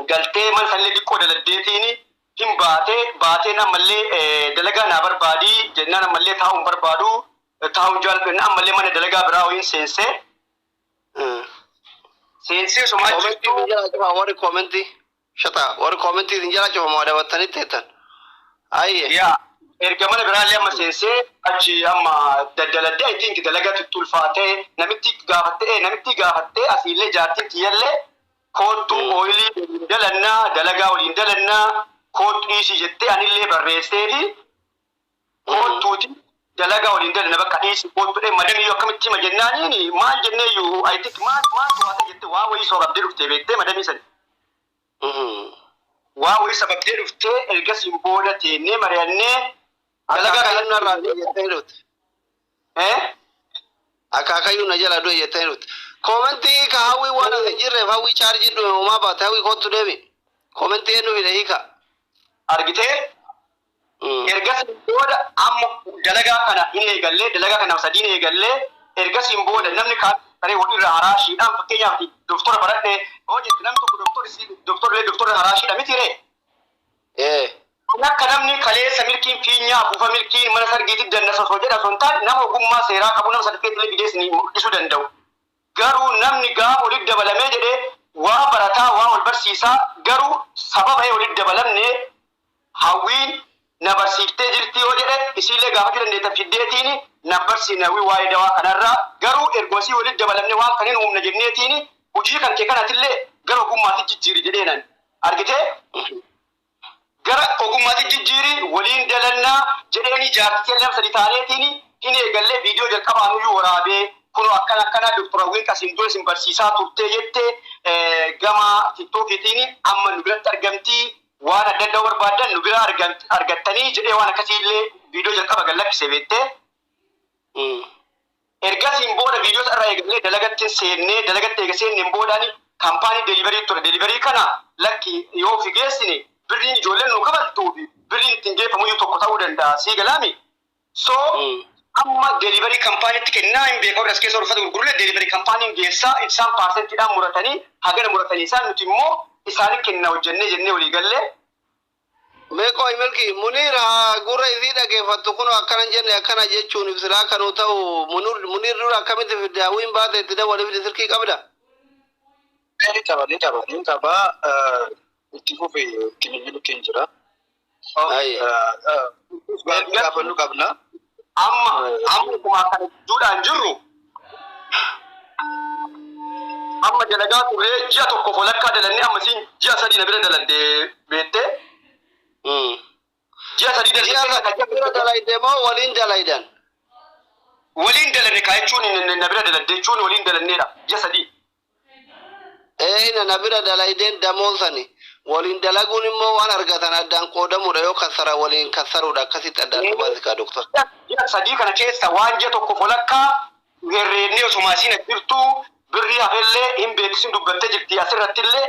Galtee mana sanillee diqqoo daladdeetiin hin baate. Baateen ammallee dalagaa naa barbaadi jennaan, ammallee taa'uun barbaadu, taa'uun jaalladhu jennaan, ammallee mana dalagaa biraa wayiin seensee seensee somaa Koomentii jirtu. isin jalaa cufaa, warri koomentii. Shata, warri koomentii isin jalaa cufamu adabattanii teettan. Ayye. Yaa, erga mana biraallee amma seensee achi amma daddaladdee, I think dalagatu itti ulfaatee namitti gaafattee, namitti gaafattee asiillee jaartiin tiyyallee koottu ooyilii waliin dalannaa, dalagaa waliin dalannaa koottu dhiisii jettee, anillee barreessee fi koottuuti dalagaa waliin dalanna, bakka dhiisii koottu dhee. Madamiyyuu akkamitti hima jennaaniin, maal jenneeyyuu, I think maal maaltu waa ta'e jettee waa wayii soorabdee dhuftee beektee madamii sani. Waa wayii sababdee dhuftee, ergasiin booda teennee mari'annee dalagaa Akaakayyuun narraa du'e jettee dhufte. Eh? Akaakayyuun na jala du'e jettee dhufte. Koomentii ka Hawwii waan as hin jirreef, Hawwii chaarjii dhume uumaa baate. Hawwii kottu deemi. Koomentii eenyu fide hiika? Argitee, ergasiin booda amma dalagaa kana hin eegallee, dalagaa kana sadiin eegallee. Ergasiin booda namni kaan saree walirra haraashiidhaan, fakkeenyaaf doktora baradhe yoo jette, namni tokko doktorri doktorri doktorri haraashiidha miti ree? Ee. Akka namni kaleessa milkiin fiinyaa afuufa, milkiin mana sargiitti dannasa osoo jedha osoo hin taane, nama ogummaa seeraa qabu, nama sartifikeetii illee fidee mul'isuu danda'u. Garuu namni gaafa walitti dabalamee jedhee waa barataa, waa wal barsiisaa, garuu sababa walitti dabalamne Hawwiin na barsiiftee jirti yoo jedhe, isiillee gaafachuu dandeetta fiddeetiin na barsiifne Hawwii waa'ee dawaa kanarraa. Garuu ergoosii walitti dabalamne waan kan hin uumne jenneetiin, hojii kan kee kanatillee gara ogummaatti jijjiiri jedheenan argitee, gara ogummaatti jijjiiri waliin dalannaa jedheeni, jaartitii nama sadi taaneetiin hin eegallee. Viidiyoo jalqabaanuyyuu waraabee, kunoo akkana akkana Doktor Hawwiin qasiin dura isin barsiisaa turtee jette gama TikTokiitiin amma nu biratti argamti, waan adda addaa barbaadan nu bira argattanii jedhee, waan akkasii illee viidiyoo jalqaba gad lakkise beektee. Ergasiin booda viidiyoo irraa eegallee dalagatti seennee, dalagatti eega seenneen boodaan kaampaanii delivery ture. Delivery kana lakki yoo fi geessine, birriin ijoolleen nu kafaltuu fi birriin ittiin geeffamuyyuu tokko ta'uu danda'a. Sii galaami? So amma delivery kaampaaniitti kennaa hin beekaa, warri as keessa uffata gurgurullee delivery kaampaaniin geessaa, isaan paasentiidhaan muratanii hagana muratanii, isaan nuti immoo isaanii kenna hojjennee jennee walii gallee. Meeqoo milki Muniir haa gurra isii dhageeffattu. Kun akkana jenne, akkana jechuun ibsilaa kanuu ta'u Muniir dura akkamitti fidde? Hawwiin baate itti dawwali fide, silkii qabda. Ni qaba, ni qaba, ni qaba. Itti fufi, itti bilbiluutiin jira. Ayi. Gaaffii gaafannu qabna. Amma akkuma akkana gidduudhaan jirru, amma dalagaa turree ji'a 1 walakkaa dalannee, amma siin ji'a 3 na bira daladde beettee, ji'a 3 Ji'a dalagdee. 3 bira dalayde moo waliin dalaydan? Waliin dalanne kaa jechuun, na bira daladde jechuun waliin dalanneedha ji'a 3. Ee, na bira dalaydeen damoosani. Waliin dalaguun immoo waan argatan addaan qoodamuudha, yoo kassara waliin kassaruudha, akkasitti addaan nu baasi kaa doktor. Ji'a 3 kana keessa waan ji'a 1 walakkaa herreennee, osuma asiin as jirtu birrii hafellee hin beeksisin dubbattee jirti asirrattillee,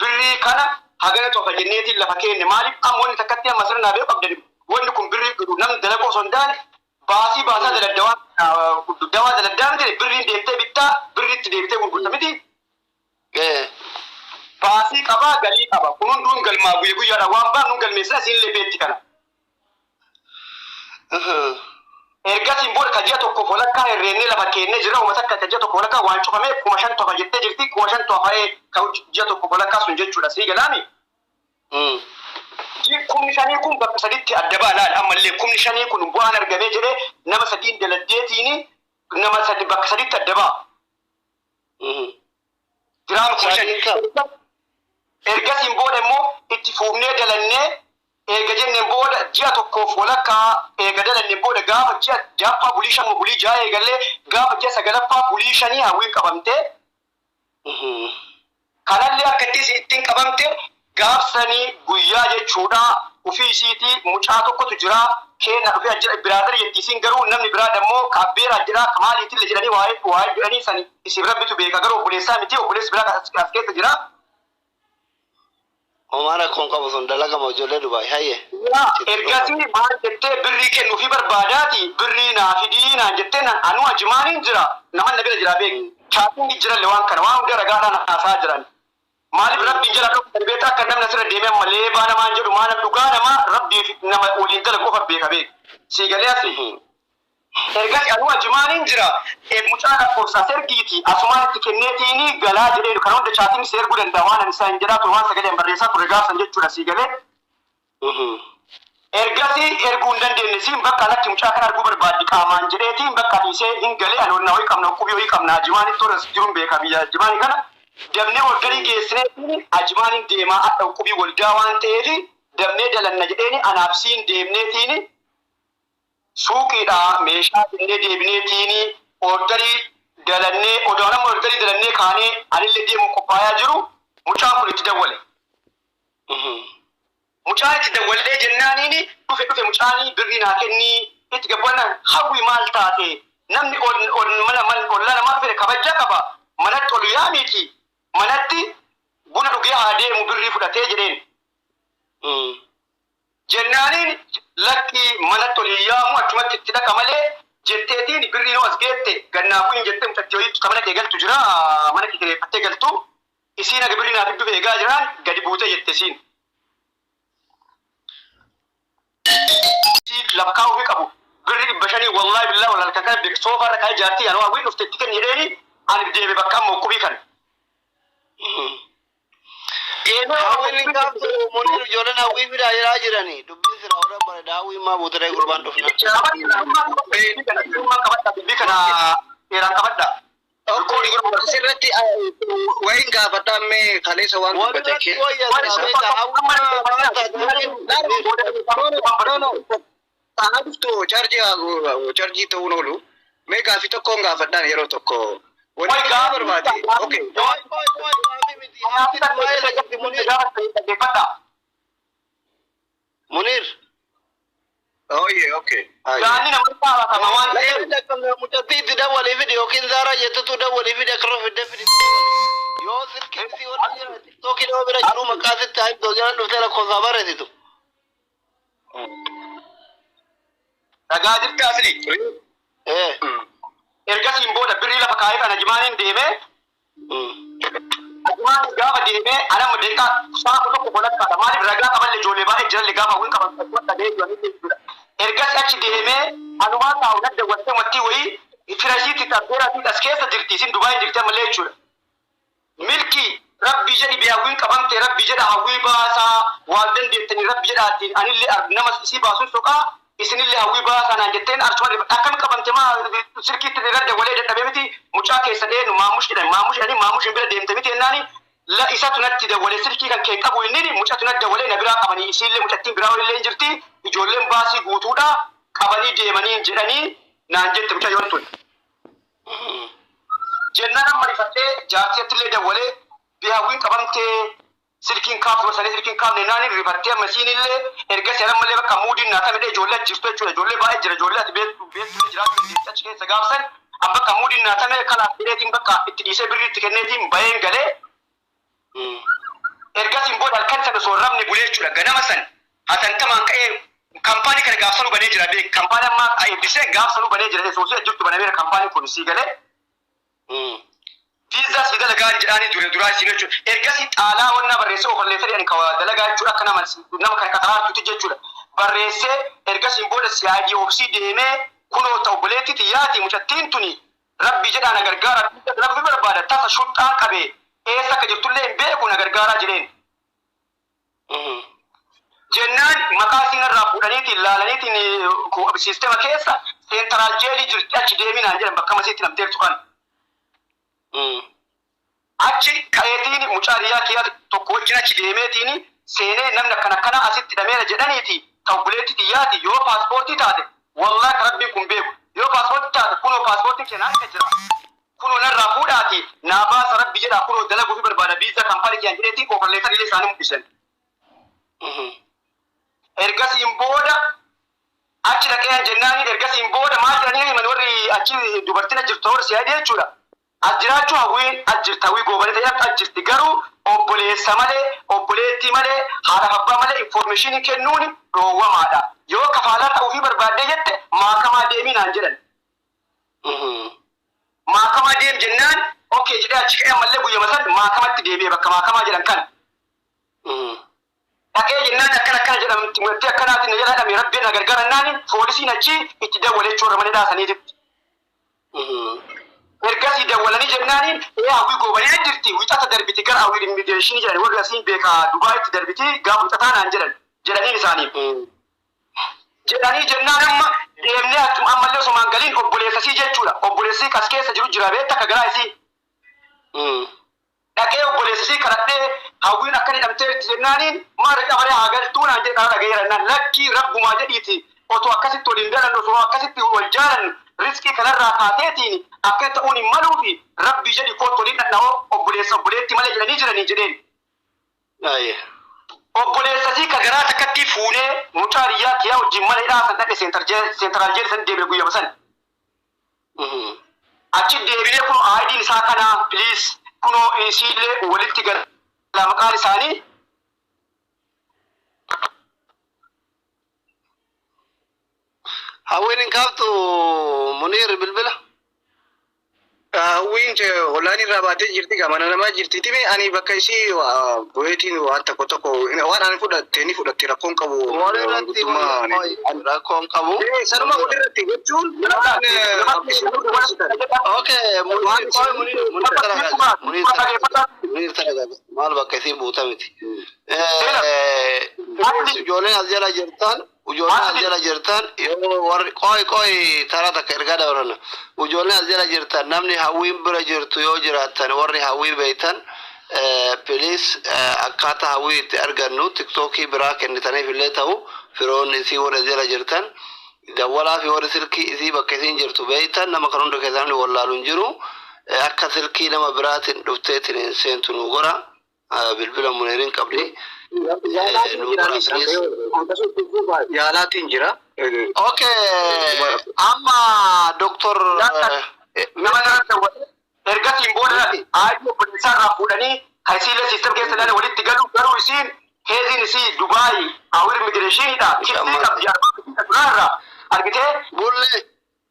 birrii kana hagana tofa jenneetiin lafa keenne. Maaliif amma wanni takkatti amma asirra naa beeku qabdani, wanni kun birrii namni dalaguu osoo hin taane baasii baasaa daladdawaa dawaa daladdaa miti, birriin deemtee bittaa, birriitti deebitee gurgurta miti. Baasii qabaa, galii qaba. Kun hunduun galmaa guyya guyyaadhaan waan baafnu galmeessina, isiinillee beetti kana. Ergasiin booda ka ji'a 1 walakkaa herreennee lafa keennee jira. Uummata akka ka ji'a 1 walakkaa waan cufamee 5,000 tofa jettee jirti. 5,000 tofa'ee ka ji'a 1 walakkaa sun jechuudha. Sii galaami? 5,000 kun bakka saditti adda ba'a laal. Ammallee 5,000 kun bu'aan argamee jedhee nama sadiin daladdeetiin nama sadi bakka saditti adda ba'a. Diraama 5,000. Sadiin kam? Ergasiin booda immoo itti fuufnee dalannee eega jenneen booda, ji'a 1f walakkaa eega dalanneen booda, gaafa ji'a ja'affaa bulii 5 bulii 6 eegallee, gaafa ji'a sagalaffaa bulii 5 Hawwiin qabamtee. Kanallee akka itti ittiin qabamte gaafsanii guyyaa jechuudha ufii isiitii mucaa tokkotu jira keenya dhufee jira brother jetti isiin, garuu namni biraa dammoo ka abbeeraa jira ka maaliitillee jedhanii waa'ee waa'ee jedhanii sani isin rabbitu beeka, garuu obboleessaa miti, obboleessi biraa as keessa jira. Homaa rakkoon qabu, sun dalagama ijoollee Dubaay hayye. Yaa, ergasii maal jettee, birrii kennuufii barbaadaati, birrii naa fidii naan jettee, naan anuu ajimaaniin jira, naman na bira jira beek, chatting jirallee, waan kana waan hunda ragaadhaan haasaa jiran. Maaliif Rabbiin jala dhokatan beektaa akka namni asirra deemee amma leebaa namaan jedhu maal dhugaa namaa Rabbii fi nama waliin dalagu qofa beeka beeka. Sii galee asli. Ergasii anuu ajimaaniin jira mucaa lakkoofsa as ergiiti asumaan itti kenneetiini galaa jedheen kana hunda chaatiin si erguu danda'a waan ani isaan jedhaa ture waan sagaleen barreessaa ture gaafsan jechuudha sii galee. Ergasii erguu hin dandeenne siin bakka lakki mucaa kana arguu barbaaddi qaamaan jedheetiin bakka dhiisee hin galee ani onnaa wayii qabna uqqubii wayii qabna ajimaanitti warra jiruun beeka biyya ajimaanii kana dabnee ordarii geessineetiin ajimaaniin deemaa hadha uqqubii waldaa waan ta'eef dabnee dalanna jedheeni anaaf siin deemneetiin suuqiidha meeshaa binnee deebineetiin ordarii dalannee odoo nama ordarii dalannee kaanee anillee deemuun qophaayaa jiru mucaan kun itti dawwale. Mucaan itti dawwallee jennaaniin dhufe dhufe mucaanii birrii naa kennii itti gabbu'annaan Hawwi maal taate namni ol ol mana man ollaa namaa dhufe kabajaa qaba manatti ol yaamiiti manatti buna dhugee haa deemu birrii fudhatee jedheen. Jennaaniin lakki manatti ol hin yaamu achumatti itti dhaqa malee jetteetiin birrii noo as geette gad naa bu'in jettee mucattii wayiitu ta mana kee galtu jira mana kee kireeffattee galtu isiin haga birrii naa fidduuf eegaa jiraan gadi buute jette isiin. Isiin lafa kaa'uufi qabu birri 500 wallaahi billaahi wal halkan kana beeka soofaa irra kaa'ee jaartii anoo hawwiin dhufte itti kenni jedheeni ani deeme bakka amma uqqubii kana. Deemee Hawwiin hin gaaftu Muniir ijoolleen hawwii fidaa jedhaa jirani. Dubbiin silaa warra bareeda hawwiin maa buutiree gurbaan dhufnaan. Qabadha dubbii kana seeraan qabadha. Asirratti wayin gaafadhaa mee kaleessa waan dubbate Walirratti wayya silaa beektaa hawwiin maa maal taate hawwiin No, no. Ta'aa dhuftu chaarjii chaarjii ta'uun oolu. Mee gaafii tokkoon gaafadhaan yeroo tokko. Wanni Wai inni gaafii barbaade. Okay. Qoy qoy qoy gaafii miti hawwiin waa'ee jirti Muniir. Muniir. Oye, okay. Aye. Gaanni nama taabatama waan ta'eef Lakki dhaqqabna mucattii itti dawwalii fidi yookiin zaaraa jettutu dawwalii fidi akkirra fidde fidi itti dawwali. Yoo silkiin isii warra jira tiktookii nama bira jiru maqaa sitti haa himtu jedhan dhuftee lakkoofsaa barreessitu. Dhagaa jirti asli. Eh. Ergasiin booda birrii lafa kaa'ee kana jimaaniin deemee Ajumaan gaafa deemee anamma daqiiqaa sa'a tokko walakkaadha. Maaliif ragaa qaballe ijoollee baay'ee jiralle gaafa hawwiin qaban akkuma dhaga'ee jiranii jechuudha. Ergas achi deemee anumaa taa'u nadda wattee wattii wayii fira isiitti dhabdeera fi as keessa jirti isin Dubaayin jirti ammallee jechuudha. Milki rabbii jedhi bee hawwiin qabamte rabbii jedha hawwii baasaa waan dandeettanii rabbi jedhaatiin anillee nama isii baasun soqaa isinillee hawwii baasaa naan jetteen archuma rifadhe akkami qabamte maa silkiitti irra dawwalee dadhabee miti mucaa keessan eenyu maamush jedhan maamush jedhanii maamushin bira deemte miti jennaani la isatu natti dawwalee silkii kan kee qabu innini mucatu natti dawwalee na biraa qabanii isiillee mucattiin biraa walillee hin jirti ijoolleen baasii guutuudha qabanii deemanii jedhanii naan jette mucayyoon tun. Jennaan amma rifadhee jaartiitti dawwalee bi hawwiin qabamtee silkiin kaaftu masalee silkiin kaafne naan rifattee amma isiinillee ergasii ammallee bakka muudiin naa tamidhe ijoollee achi jirtu jechuudha ijoollee baay'ee jira ijoollee ati beektu beektu jiraachuu dandeessi achi keessa gaafsan an bakka muudiin naa tame kalaas jedheetiin bakka itti dhiisee birrii itti kenneetiin bayeen galee ergasiin booda halkan sana osoo hin rafne bulee jechuudha ganama san hatantamaan ka'ee kampaanii kana gaafsanuu banee jira beek kampaanii ammaa eebbisee gaafsanuu banee jira soosii jirtu banameera kampaanii kun sii galee Viizaa sii dalagaa jedhaanii dure duraa isin jechuudha. Ergasii xaalaa wannaa barreessee ofalleessee jedhani ka dalagaa jechuudha akka nama nama kan qaxaraartuuti jechuudha. Barreessee ergasiin booda CID oofisii deemee kunoo ta'u obboleettii xiyyaati mucattiin tuni rabbi jedhaa na gargaara rabbi barbaada tasa shuxxaan qabee eessa akka jirtullee hin beeku na gargaaraa jedheen. Jennaan maqaa isiin irraa fuudhaniitiin laalaniitiin siistema keessa central jailii jirti achi deeminaan jedhan bakka masiitti namteertu kan. Achi ka'eetiin mucaa hiriyaa kiyyaa tokko wajjin achi deemeetiin seenee namni akkana akkana asitti hidhameera jedhaniiti ta obboleettii xiyyaati yoo paaspoortii taate wallahi ka rabbiin kun beeku yoo paaspoortii taate kunoo paaspoortiin kee harka jira kunoo narraa fuudhaati naa baasa rabbi jedhaa kunoo dalaguu fi barbaada viizaa kaampaanii kiyyaan jedheetiin offer letter illee isaanii mul'isan. Ergasiin booda achi dhaqee jennaaniin ergasiin booda maal jedhanii himan warri achi dubartiin achi jirtu warri si'aa jechuudha. As jiraachuu hawwiin as jirti hawwii goobanii ta'e as jirti garuu obboleessa malee obboleettii malee haadha abbaa malee informationii kennuun dhoowwamaadha. Yoo kafaalaa ta'uufii barbaaddee jette maakamaa deemii naan jedhan. Maakamaa deem jennaan Okay jedhee achi ka'ee ammallee guyyama san maakamatti deebi'e, bakka maakamaa jedhan kana. Dhaqee jennaan akkana akkana jedhamti, murtii akkanaatiin na jala hidhame, rabbiin na gargaarannaan poolisiin achi itti dawwale jechuudha mana hidhaa saniititti. Ergasii dawwalanii jennaaniin ee Hawwii Goobanee jirti, wixata darbiti gara Hawwii immigration jedhan, warri asiin beekaa Dubaayitti darbiti gaafa wixataa naan jedhan jedhaniin isaanii. Jedhanii jennaan amma deemnee achuma ammallee osoo maan galiin obboleessa isii jechuudha. Obboleessa isii kas keessa jiru jira beekta ka garaa isii. Dhaqee obboleessa isii kadhadhee, Hawwiin akkan hidhamteerti jennaaniin, maal qabaree haa galtuu naan jedhe, karaa dhagayeera jennaan, lakkii rabbumaa jedhiiti, otoo akkasitti waliin dalannu, osoo akkasitti wal jaalannu, rizqii kanarraa kaateetiin akka ta'uun hin maluufi, rabbii jedhi kootu waliin dhadha'oo obboleessa obboleetti malee jedhanii jiranii jedheen. Obboleessa isii ka garaa takkattii fuunee mucaa hiriyaa kiyaa wajjin mana hidhaa san dhaqe, central jail san deebine guyyama san. Achi deebinee kunoo ID'n isaa kanaa, please, kunoo isiillee walitti gala maqaan isaanii. Hawwiin hin kaaftu, Muniir, bilbila. Hawwiin ollaan irraa baatee jirti, gaa mana namaa jirti. Time ani bakka isii bu'eetiin waan tokko tokko waan ani fudhatte ni fudhatte, rakkoon qabu. Walirratti rakkoon qabu. Sanuma walirratti jechuun waan isin barbaachisitan. Okay, Muniir, qoy, Muniir, Muniir taragaga, Muniir taragaga, Muniir taragaga. Maal bakka isii buuta miti. Ijoolleen as jala jirtan, ijoolleen as jala jirtan, yoo warri, qoy, qoy, taraa takka ergaa dabalanna. Ijoolleen as jala jirtan, namni Hawwiin bira jirtu yoo jiraattan, warri Hawwii beektan, please, akkaataa Hawwii itti argannu tiktookii biraa kennitaniif illee ta'u, firoonni isii warri as jala jirtan dawwalaa fi warri silkii isii bakka isiin jirtu beektan, nama kan hunda keessa namni wallaalu hin jiru. Akka silkii nama biraatiin dhufteetiin hin seentu nu godha. Bilbila Muniiriin qabdi. Yaalaatiin Nu jira godha, anis please. Yaalaatiin jira. Okay, amma doktor Nama irra dawwale ergasiin booda ID obboleessaa irraa fuudhanii kan isiillee system keessa ilaalan walitti galu, garuu isiin keeziin isii Dubaay Hawir immigrationiidha kibsii qabdi duraarraa argitee. Bulle,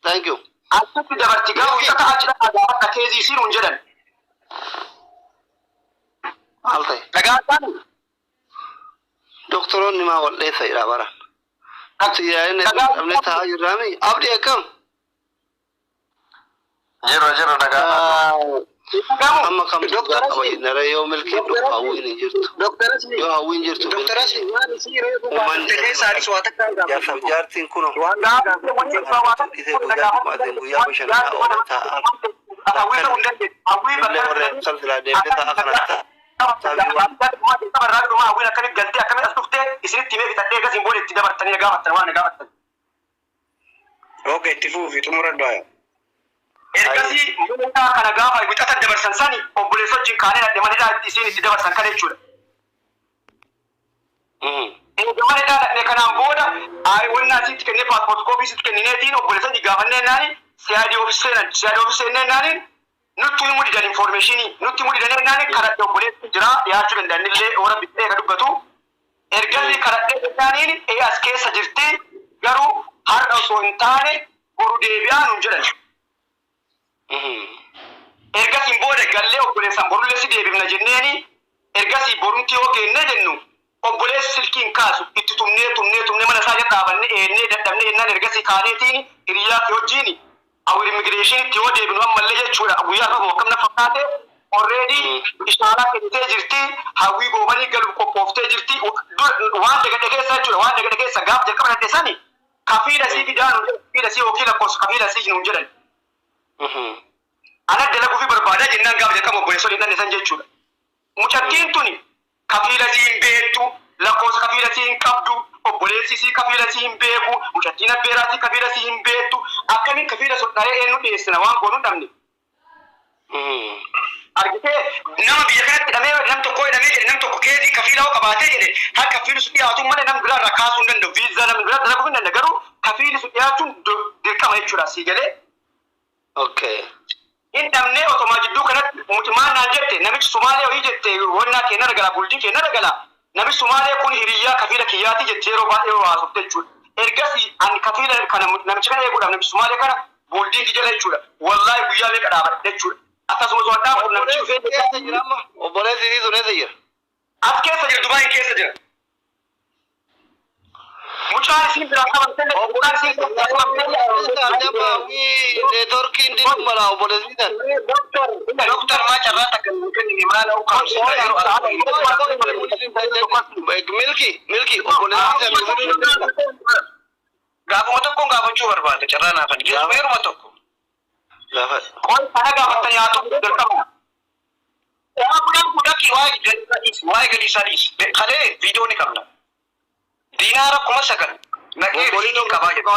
thank you. Achitti dabarti, garuu wixata achi dhaqaa gaafadha keezii isiin hun jedhan. Maal ta'e? Dhagaa isaanii. Doktoroonni maa wal dheessa jedha bara. Nuti yaa'inni dhabnee taa'aa jirraami. Abdii, akkam? Jirra, jirra, nagaa. Amma kamtu Doktor dhugaa qaba Asli. jennare yoo milkiin dhufu Hawwiin hin jirtu. Doktor Asli. Yoo Hawwiin jirtu Doktor Asli, waan isii reefu Uummanni gaafatte keessa anis waa takka jaarsaaf jaartiin kuno waan dhiisee guyyaa dhumaatiin guyyaa bashannanaa oolee taa'aa. Illee warri kan silaa deemnee taa'aa kanatti Hawwiin akkamitti galtee, akkamitti as dhuftee isinitti himee fixadhee akkasiin booda itti dabartanii gaafattan waan gaafattan. Okay, itti fuufi, xumuradhu. Ergasii mana hidhaa kana gaafa wixata dabarsan sani obboleessa wajjin kaanee dhaqne, mana hidhaa isiin itti dabarsan kana jechuudha. Eega mana hidhaa dhaqne kanaan booda wannaa isiitti kennee, passport copy isiitti kennineetiin obboleessa wajjin gaafannee naani CID office seenan. CID office seennee naani nutti himuu didan, information nutti himuu didan naani kadhadhe, obboleessi jira dhiyaachuu danda'an illee warra bitee ka dubbatu. Ergasii kadhadhee jennaaniin ee as keessa jirti, garuu har'a osoo hin taane boru deebi'aa nuun jedhan. Ergasiin booda gallee obboleessaan borullee si deebifna jenneeni, ergasii borumti yoo geennee jennu obboleessi silkii hin kaasu. Itti tumnee tumnee tumnee mana isaa jala dhaabanne eennee dadhabnee jennaan, ergasii kaaneetiin hiriyaa fi wajjiin Awir immigrationitti yoo deebinu ammallee jechuudha, guyyaa tokko akkam na fakkaate, already ishaaraa kennitee jirti, Hawwii Goobanii galuuf qophooftee jirti. Waan dagadhe keessa jechuudha, waan dagadhe keessa gaaf jalqaba dhadhe sani kafiila sii fidaa nuun jedhan, kafiila sii yookiin lakkoofsa kafiila sii nuun jedhan. Ana dalaguu fi barbaadaa jennaan gaaf jalqaba obboleessonni hin dhanne san jechuudha. Mucattiin tuni kafiila sii hin beektu, lakkoofsa kafiila sii hin qabdu, obboleessi sii kafiila sii hin beeku, mucattiin abbeeraa sii kafiila sii hin beektu. Akkamiin kafiila sun dhahee eenyu dhiyeessina waan goonuu dhabne? Argitee, nama biyya kanatti hidhamee, nam tokko hidhamee jedhe, nam tokko keezii kafiila hoo qabaatee jedhe, haa kafiilli sun dhiyaatu malee nam biraa irraa kaasuu hin danda'u. Viizaa namni biraa dalaguu hin danda'a, garuu kafiilli sun dhiyaachuun dirqama jechuudha sii galee. Hin dhabnee otomaa jidduu kanatti mucmaan naan jette, namichi Sumaalee wayii jette, wannaa keennarra gala, bultii keennarra gala. Namichi Sumaalee kun hiriyyaa kafiila kiyyaati jette yeroo baay'ee yoo haasofte jechuudha. Ergasii ani kafiila kana namicha kana eeguudhaaf namichi Sumaalee kana building jala jechuudha. Wallaahi guyyaa meeqa dhaabadhe jechuudha. Akkasumas waan dhaabatu namichi dhufee Eessa jira amma? Obboleessi isii sun eessa jira? As keessa jira, Dubaay keessa jira. Mucaan isin biraa qabamte, mucaan isin biraa qabamte. Neetworkiin diduu mala obboleessi tan. Doktar, maa carraa takka nuu kennine? Maal ukkaamsita yeroo Milki, Milki, obboleessi tan nu fiduu. Gaafuma tokkoon gaafachuu barbaada, carraa naafan. Yeruma tokko. Gaafadhu. Qoy, kana gaafattanii haa ta'u jalqaba. Waa dhaqi, waa'ee galii isaa dhiisi. Waa'ee galii isaa dhiisi. Kalee viidiyoo ni qabna. Diinaara 9,000 naqee risiitii qabaa jedha.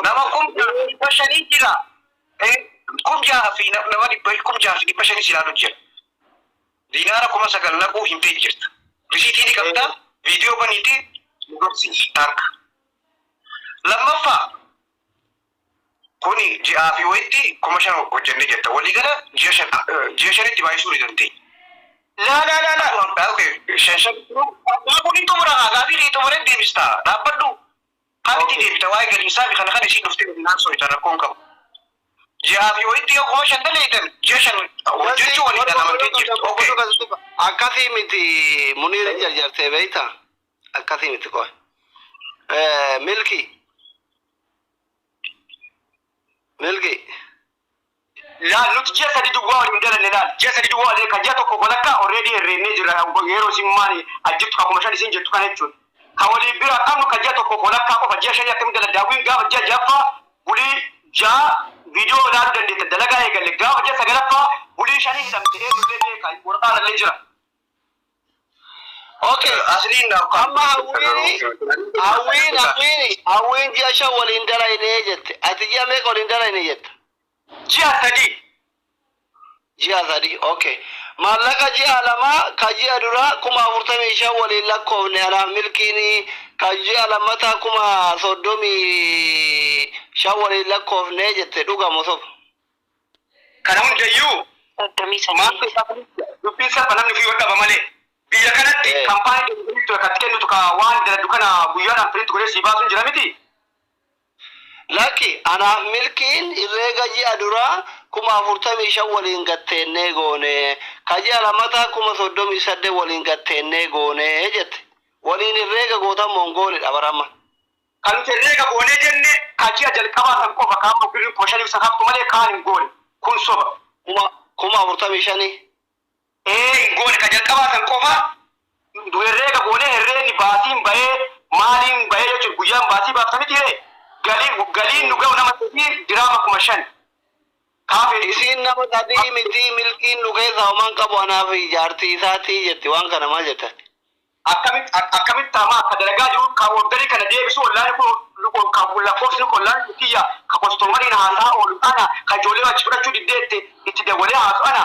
Nama 6,500 jira. 6,000 fi nama dhibba 6,500 ilaalu jira. Diinaara 9,000 naquu himtee jirta. Risiitii ni qabda. Viidiyoo baniitii nu garsiisi. Takka. Lammaffaa, kuni ji'aa fi wayitti 5,000 hojjennee jirta. Waliigala ji'a 5, ji'a 5tti baay'isuu ni dandeenya. Laa, laa, laa, laa. Okay, shan shan. Kun hin xumura, gaafii kee xumuree deebista. Dhaabbadhu. Hamitti deebita waa'ee galii isaa fi kana kana ishii dhuftee naan soita, rakkoon qabu. Ji'aa fi wayitti yoo 5,000 daleetan, ji'a 5 hojjechuu waliin amantee jirtu. Okay. Akkasii miti, Muniir, jarjartee beeyta. Akkasii miti, qoy. Milki. Milki. Laal, nuti ji'a 3 duwwaa waliin dalanne. Laal, ji'a 3 duwwaa waliin kan ji'a tokko walakkaa already herreennee jirra, yeroo isin maali ajjirtu ka 5,000 isin jettu kana jechuudha. Ka waliin bira qabnu ka ji'a tokko walakkaa qofa, ji'a 5 akkamitti dalagda? Hawwiin gaafa ji'a ja'affaa bulii 6 viidiyoo ilaaluu dandeetta, dalagaa eegalle. Gaafa ji'a sagalaffaa bulii 5 hidhamte, eenyullee beeka, waraqaan illee jira. Okay. Asliin. Amma hawwiini hawwiin hawwiini hawwiin ji'a 5 waliin dalaynee jette. Ati ji'a meeqa waliin dalayne jetta? Ji'a 3. Ji'a 3. Okay. Maallaqa ji'a 2 ka ji'a duraa 45,000 waliin lakkoofne anaaf Milkiini, ka ji'a lammataa 35,000 waliin lakkoofne jette, dhugamu soba? Kana hundayyuu 38. Dubbiin salpha, namni ofii dhaba malee. Biyya kanatti kaampaanii kan kennitu ka waan dalagdu kana guyyaadhaan print godhee sii baasuun jira miti. Lakki, anaaf Milkiin herreega ji'a duraa 45,000 waliin gatteennee goone. Ka ji'a lammataa 38,000 waliin gatteennee goone jette. Waliin herreega gootan mongoonidha barama. Kan nuti herreega goonee jenne ka ji'a jalqabaa san qofa, kaan birriin 5,000 isa haftu malee kaan hin goone. Kun soba. 45,000. Ee, hin goone, ka jalqabaa san qofa herreega goonee, herreegni baasiin bahee maaliin bahee jechuun guyyaan baasii baafta miti ree. Galiin nu ga'u nama sadii diraama 5,000. Kaafee Isiin nama sadii miti, Milkiin nu keessaa homaan qabu, anaaf jaartii isaatii jetti, waan kana maal jettan? Akkamitti akkamitti hamaa akka dalagaa jiru kan orderii kana deebisu ollaan kun kan lakkoofsi ollaan kiyya, ka customeriin haasaa oolu ana, ka ijoollee achi fudhachuu diddeette itti dabalee haasu ana.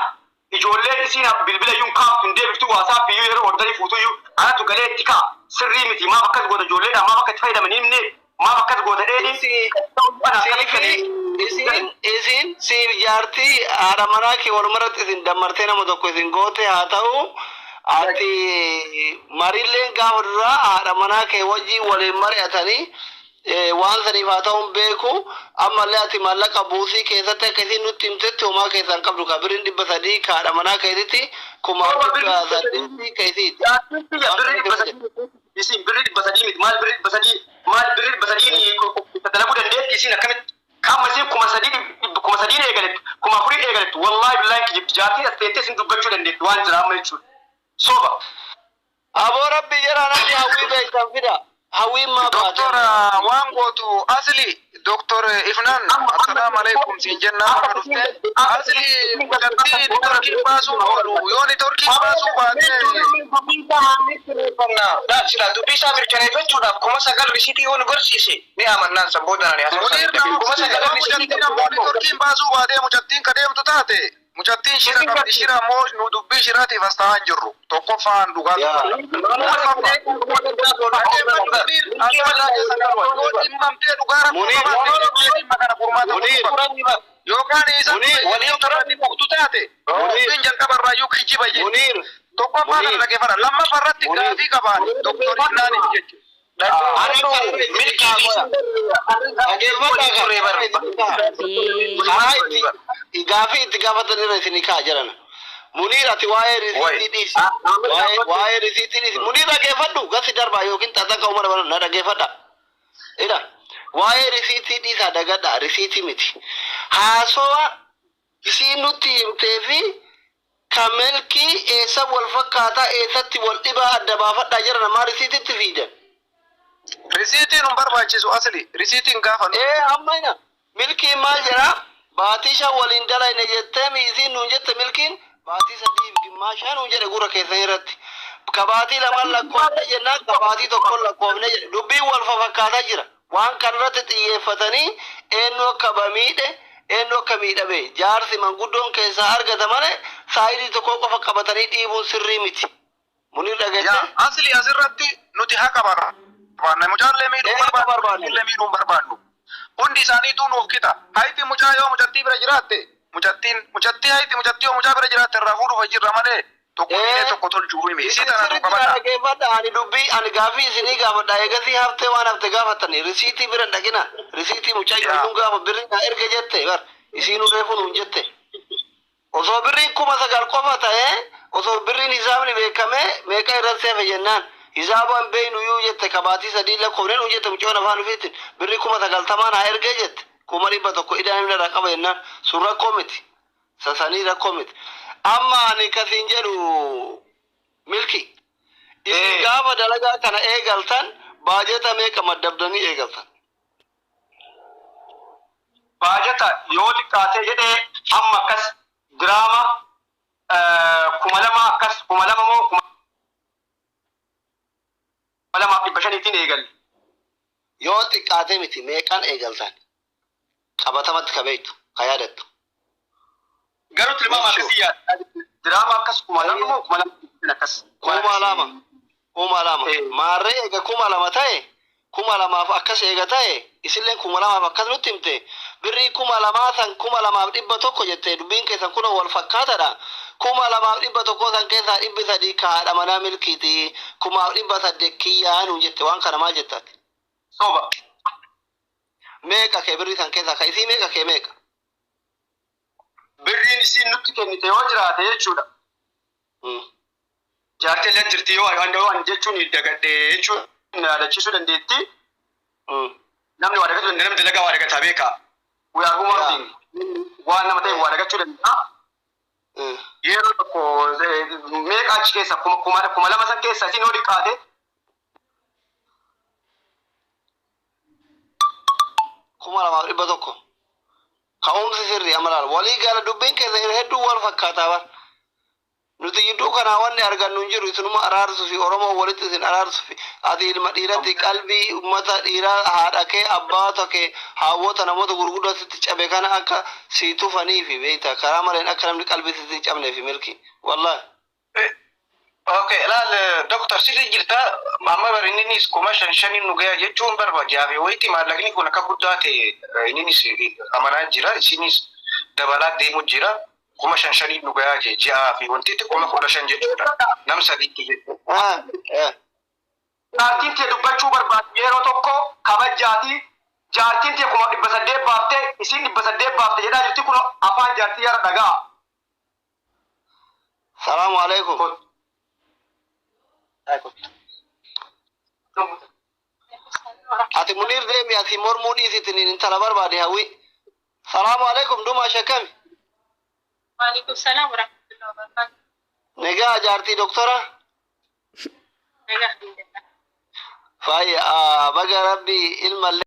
Ijoolleen isiin bilbila iyyuu kaaftu hin deebiftu, WhatsApp iyyuu yeroo orderii fuutuyyuu anatu galee itti ka'a. Sirrii miti, maaf akkas goota? Ijoolleedha maaf akka itti fayyadaman hin himne? Maaf akkas goota dheedhi? Isin siif jaartii haadha manaa kee walumarratti isin dammartee nama tokko isin goote haa ta'u, ati marilleen gaafa duraa haadha manaa kee wajjin waliin mari'atanii waan saniif haa ta'uun beeku. Ammallee ati maallaqa buusii keessatti akka isin nutti himtetti homaa keessaan qabdu, ka birriin 300 ka haadha manaa keetitti, 800,000 keessiiti. Birrii 300 isin birrii 300 miti. Maal birrii 300? Maal birrii 300 dalaguu dandeetti isin? Akkamitti qaama isin 3,000, 3,000 eegalettu, 4,000 eegalettu? Wallaahi billaahi kijibti. Jaartiin as teettee isin dubbachuu dandeetti, waan jira amma jechuudha, soba. Aboo, rabbi jedhaa, namni Hawwii beektan fida. Hawwiin maa baate? Doktor, waan gootu asli Doktor Ifnaan, assalaamu alaikum siin jennaa, bakka dhufte. Asli, mucattii networkiin baasuun oolu, yoo networkiin baasuu baate. Sila dubbii isaa mirkaneeffachuudhaaf 9,000 risiitii yoo nu barsiise ni amannaan, san booda ani Muniir, nama 9,000 risiitii. Mucattiin ammoo networkiin baasuu baatee mucattiin ka deemtu taate, mucattiin shira qabdi. Shira ammoo nu dubbii shiraatiif as ta'aa hin jirru. Tokkoffaan dhugaa yoo dhimmamtee dhugaa rakkoo qabaatte, dhimma kana furmaata godhuu qabdi. Yookaan isa waliin muktu taate, dubbiin jalqabarraayyuu kijiba jechuudha. Muniir. Tokkoffaa kana dhaggeeffadha. Lammaffaa irratti gaafii qabaan Doktor Ifnaaniif jechuudha. Ani Dhaggeeffadhu kan irra isinii milkii kaa fi qoya. Dhaggeeffadhaa kan turee irra isinii kaa. Karaa itti gaafii itti gaafatan irra isinii kaa jedhana. Muniir, ati waa'ee risiitii dhiisi. Waa'ee risiitii dhiisi. Muniir, dhaggeeffadhu, gasi darbaa yookiin xaxaqa umara bana na dhaggeeffadha. Ila waa'ee risiitii dhiisaa, dagadha, risiitii miti. Haasowa isiin nutti himtee fi ka milkii eessa wal fakkaataa, eessatti wal dhibaa adda baafadhaa jedhan, ammaa risiititti fiidan. Risiitiin hin barbaachisu, asli. Risiitiin gaafa nu. Ee, amma ina milkiin maal jedhaa? Baatii 5 waliin dalayne jettee mi isiin nuun jette? Milkiin baatii sadiif gimmaashaa nuun jedhe gurra keessan irratti. Ka baatii lamaan lakkoofne jennaan, ka baatii tokkoon lakkoofne jedhe. Dubbiin wal fafakkaataa jira. Waan kanarratti xiyyeeffatanii eenyu akka bamiidhe, eenyu akka miidhame jaarsi manguddoon keessaa argata malee saayidii tokko qofa qabatanii dhiibuun sirrii miti. Munir, Yaa dhagette? asli, asirratti nuti haqa barbaanna. Mucaallee miidhuu Ee, haqa barbaannu, barbaanna. illee miidhuu hin barbaannu. Hundi isaaniituu nuuf qixa. Hayti mucaa yoo mucattii bira jiraatte, mucattiin mucattii hayti mucattii yoo mucaa bira jiraatte irraa fuudhuuf jirra malee tokko miidhee tokko tolchuu himi. Isii Isin tana nu sirriitti na qabadha. dhaggeeffadha. Ani dubbii ani gaafii isinii gaafadha. Eegasii haftee waan hafte gaafattani. Risiitii bira hin dhaqina. Risiitii mucayyoon Yaa. nun gaafa birrii naa erga jette bar. Isiinuu reefu nuun jette. Osoo birriin 9,000 qofa ta'ee, osoo birriin hisaabni beekamee meeqa irratti hafe jennaan, hisaabaan beeynu iyyuu jette, ka baatii 3 lakkoofne nuun jette mucayyoon afaan ofiitiin birrii 90,000 naa ergee jette. 100,000 idaan inni irraa qaba jennaan sun rakkoo miti. Sasanii rakkoo miti. Amma ani kasiin jedhu, milki. Isin gaafa dalagaa kana eegaltan baajeta meeqa maddabdanii eegaltan? Baajata yoo xiqqaatee jedhee amma akkas diraama 2,000, akkas 2,000 moo 2,500tiin eegalle. Yoo xiqqaatee miti, meeqaan eegaltan? Qabatamatti ka beektu, ka yaadattu. Garuu tilmaama Make sure. akkasii yaada. Diraama akkas 2,000 moo 2,000 akkas. 2,000. 2,000. Eh. Maarree eega 2,000 ta'e, 2,000f akkas eega ta'e, isilleen 2,000f akkas nutti himte, birrii 2,000 san 2,100 jette, dubbiin keessan kunoo wal fakkaatadha. 2,100 san keessaa 300 ka haadha manaa milkiiti, 1,800 kiyyaa nuun jette, waan kana maal jettaati? Soba. Meeqa kee birrii san keessaa ka isii meeqa, kee meeqa? Birriin isiin nutti kennite yoo jiraate jechuudha. Jaartii illee jirti yoo ani jechuun dagadhee jechuun yaadachiisuu dandeetti. Namni waa dagachuu danda'a, namni dalagaa waa dagataa beeka. We are human being. Waan nama ta'e waa dagachuu danda'a. Yeroo tokko meeqa achi keessa 2,000 san keessa isin yoo xiqqaate 2,100. Ka'umsi sirrii amma laala. Walii gala dubbiin keessa hedduu wal fakkaataa bar. Nuti gidduu kanaa wanni argannu hin jiru, isinuma araarsuu fi Oromoo walitti isin araarsuu fi ati ilma dhiiratti qalbii ummata dhiiraa, haadha kee, abbaata kee, haawwota, namoota gurguddoo sitti cabe kana akka sii tufanii fi beekta karaa maleen akka namni qalbii sitti hin cabnee fi milki wallahi. Okay, laal doktor, sirrii jirta. Amma bar inninis 5,000 5n nu gaya jechuun barbaada. Wayitti maallaqni kun akka guddaa ta'e inninis amanaa jira. Isinis dabalaa deemu jira. 5,000 5n nu gayaa jee ji'aa fi wanti itti 15,000 jechuudha. Nam sadiitti jechuudha. Jaartiin tee dubbachuu barbaadu yeroo tokko kabajaati. Jaartiin tee 800 baaftee, isiin 800 baafte jedhaa jirti, kun afaan jaartii yaara dhagaa. Salaamu alaikum. Kottu. Ati Muniir deemi, ati mormuu dhiisitin intala barbaade hawwi. Salaamu alaikum, dhuma shakami. Waalaikum salaam warahmatullahi wabarakatuh. Negaa jaartii doktora? Nagaa, alhamdulillah. Faayya, baga rabbi ilmallee.